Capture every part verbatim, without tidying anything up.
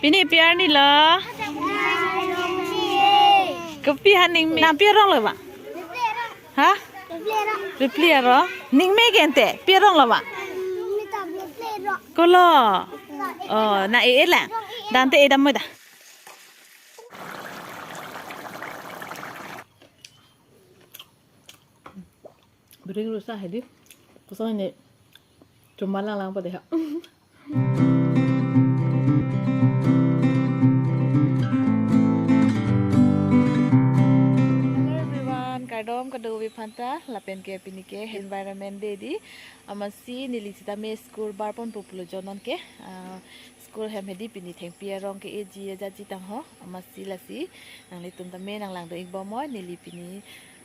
Pini pi arni lo? Kopi ha ningme? Nang pi arong lo ba? Ha? Repli arong. Ningme ke ante? Pi arong lo ba? Kolo. Oh, nang e-e lang. Dante e dam mo da. Bring rusa hedi. Kosong ini cuma lang lang pada ha. Hello everyone, kardom kadokave aphanta, lapen ke pini ke Environment Day hedi, amatsi neli sitame school barponpo pulo jo non ke, ah, school hem hedi pini thengpi arong ke-eji ajaji tang ho, amatsi lasi, nanglitum tame nanglangdun-ik bom oi, neli pini,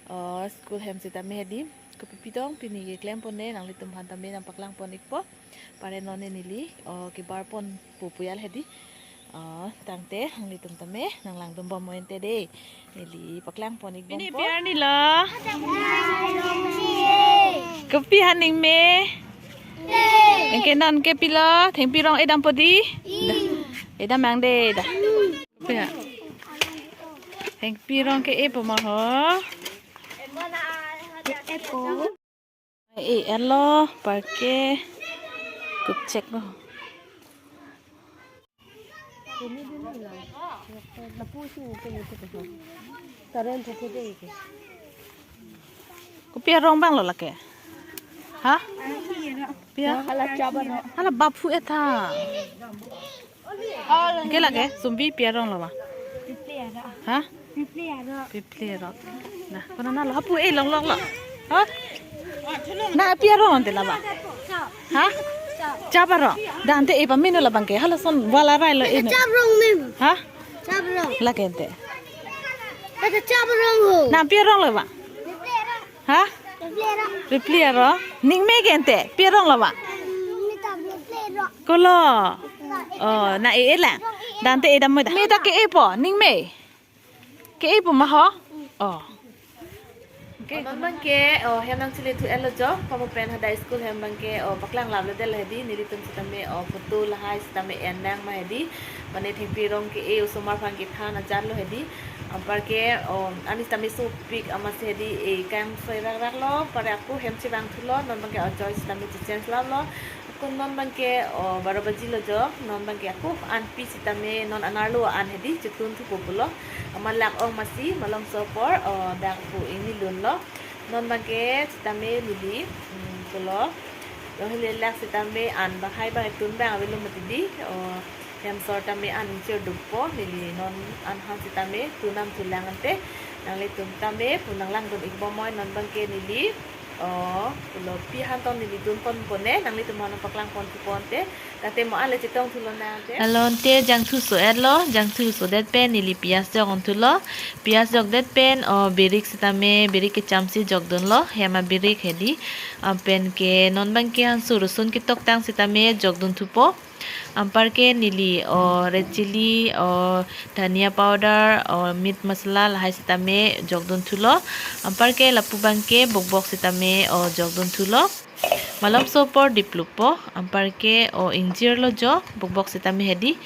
oh, school hem sitame hedi, kopi pitong pini keklempon ne, nanglitum aphan tame nangpaklangpon-ikpo. Pare non ne neli, oh, kebarponpo pu ya hedi. Oh, tangte, nanglitum tame, nanglangdun bom oi ante de. Neli paklangpon-ik bom. Pini pi arni lo? Kopi ha ningme? Anke non ke pilo, thengpi arong e dampo di? Da. E dam mang de da. Kopi ha? Thengpi arong ke-epo ma ho? E-elo, anparke kup chek lo. Kopi arong abang lo lake? Ha? Pi a? Hala chap arong. Hala baphu-et tha. Anke lake, sumbi pi arong lo ba? Ha? Pipli arong. Nah, kona na lo, hapu e long long lo. Ha? Na pi arong ante la ba? Ha? Chap arong. Dante e pamino labang ke, halason wala rai lo e. Chap arong mem. Ha? Chap arong. Lake ante. Kata chap arong ho. Na pi arong lo ba? Pipli arong. Ha? Pipli arong. Repli arong. Ningme ke ante? Pi arong lo ba? Mita pipli arong. Kolo. Oh, na e-e lang. Dante e dam mo da. Me ta ke-epo, ningme? Ke-epo ma ho? Oh. Okay. Non abang ke, oh, hem nangchele thu-et lo jo, pamu pen hadak school hem abang ke, oh, paklang lap lo det lo hedi, nelitum sitame, oh, photo lahai sitame en nang ma hedi, mane thengpi arong ke-e osomar aphan kethan ajat lo hedi, anparke, oh, ani sitame sopik amatsi hedi, e kang soi rak rak lo, pare ako hem chevang thu lo, non abang ke ajoy sitame che-change lap lo, ako non abang ke, oh, baro baji lo jo, non abang ke ako anpi sitame non anerlo an hedi, chetun thupo pulo. Amat lak-ong amatsi, malomso apor, oh, dak pu ingni lun lo. Non abang ke sitame neli, mm, pulo. Yo hile lak sitame an bahai abang etun abang avelo mati di, oh, hem sor tame an ingchir dukpo, neli non an han sitame, tun nam thu lang ante. Nanglitum tame, pu nanglangdun-ik bom oi non abang ke neli. Oh, pulo pi han tong neli tunponpo ne, nanglitum aphan paklangpon thupo ante. Tangte mo ale chetong thu lonang ante. Lalo ante jangthu so-et lo, jangthu so det pen neli piyaj jok-un thu lo. Piyaj jok det pen, oh, birik sitame, birik kechamsi jokdun lo, hem abirik hedi. Anpen ke non abang ke hansu rusun ketoktang sitame jokdun thupo. Anparke neli, oh, red chilli, oh, dhania powder, oh, meat masala lahai sitame jokdun thu lo. Anparke lapu abang ke bokbok sitame, oh, jokdun thu lo. Malomso apor diplupo, anparke, oh, ingjir lo jo, bokbok sitame hedi.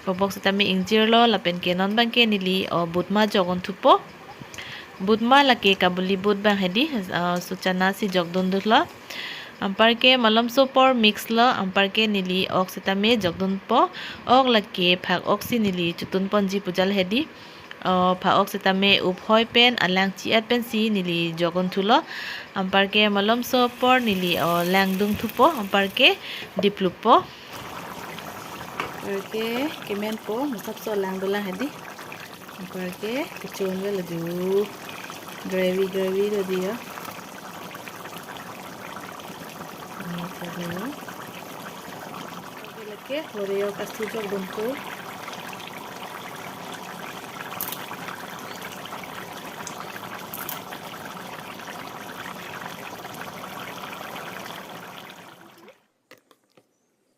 Bokbok sitame ingjir lo, lapen ke non abang ke neli, oh, butma jok-un thupo. Butma lake kabuli but abang hedi, ah, su chana si jokdun dun lo. Anparke malomso apor mix lo, anparke neli ok sitame jokdunpo. Ok lake phak ok si neli chotunponji pu ja lo hedi. Oh, phak ok sitame uphoi pen, alang chi-at pensi neli jok-un thu lo. Anparke malomso apor neli, oh, langdung thupo, anparke diplupo. Anparke kemenpo, masap so langdun lang hedi. Anparke kechun avelo jo. Gravy, gravy lo di yo. Ini tadi yo. Anparke lake, lore yo kastu jokdunpo.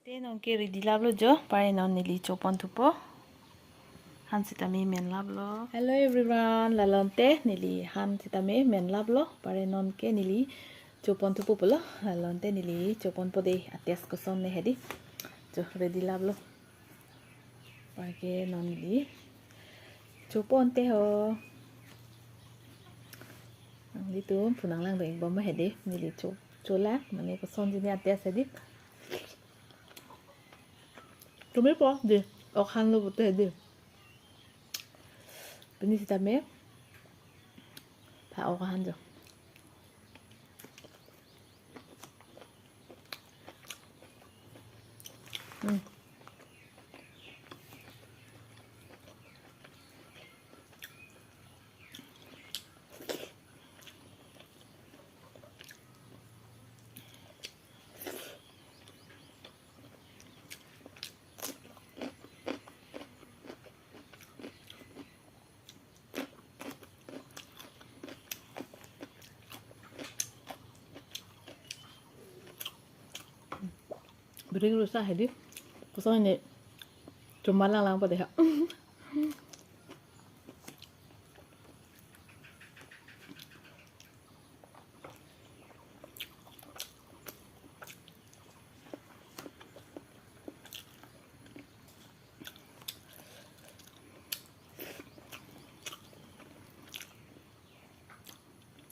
Te non ke ready lap lo jo, pare non neli chopon thupo. Han sitame men lap lo. Hello everyone, lalo ante neli han sitame men lap lo, pare non ke neli chopon thupo pulo, lalo ante neli choponpo de, a-taste koson ne hedi. Jo ready lap lo. Lake non neli choponte ho. Nanglitum phu nanglangdun-ikbom hedi, neli cho, cholang, mane kosonsi ne ate ase di. Tumi po di, ok hanlo pute di. Pini sitame pha ok han jo. Hmm. Bring rusa hedi. Kosonsi ne choma langlang pade ha.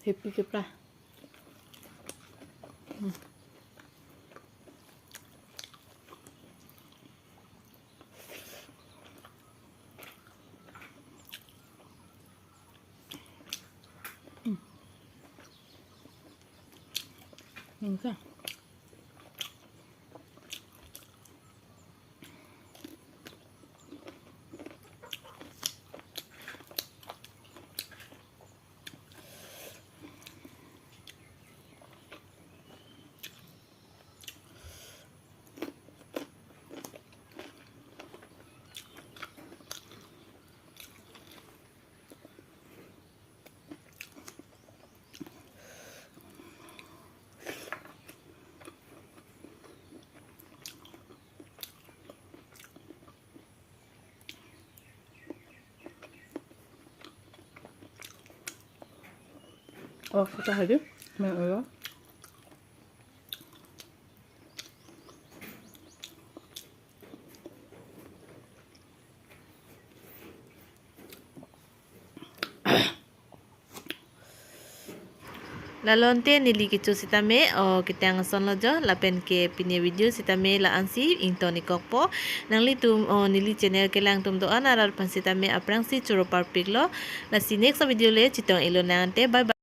Happy ke pra. Hmm. Hmm. Hmm, ka. Oh, kita hadir. Main ulo. Lalo ante neli kecho sitame, o, ketang asonlo jo, lapen ke pini video sitame la-ansi ington-ikkokpo. Nanglitum, o, neli channel kelang atum do-an arat aphan sitame aphrangsi choro parpiklo. Lasi next video le chetong-iklo nang ante. Bye bye.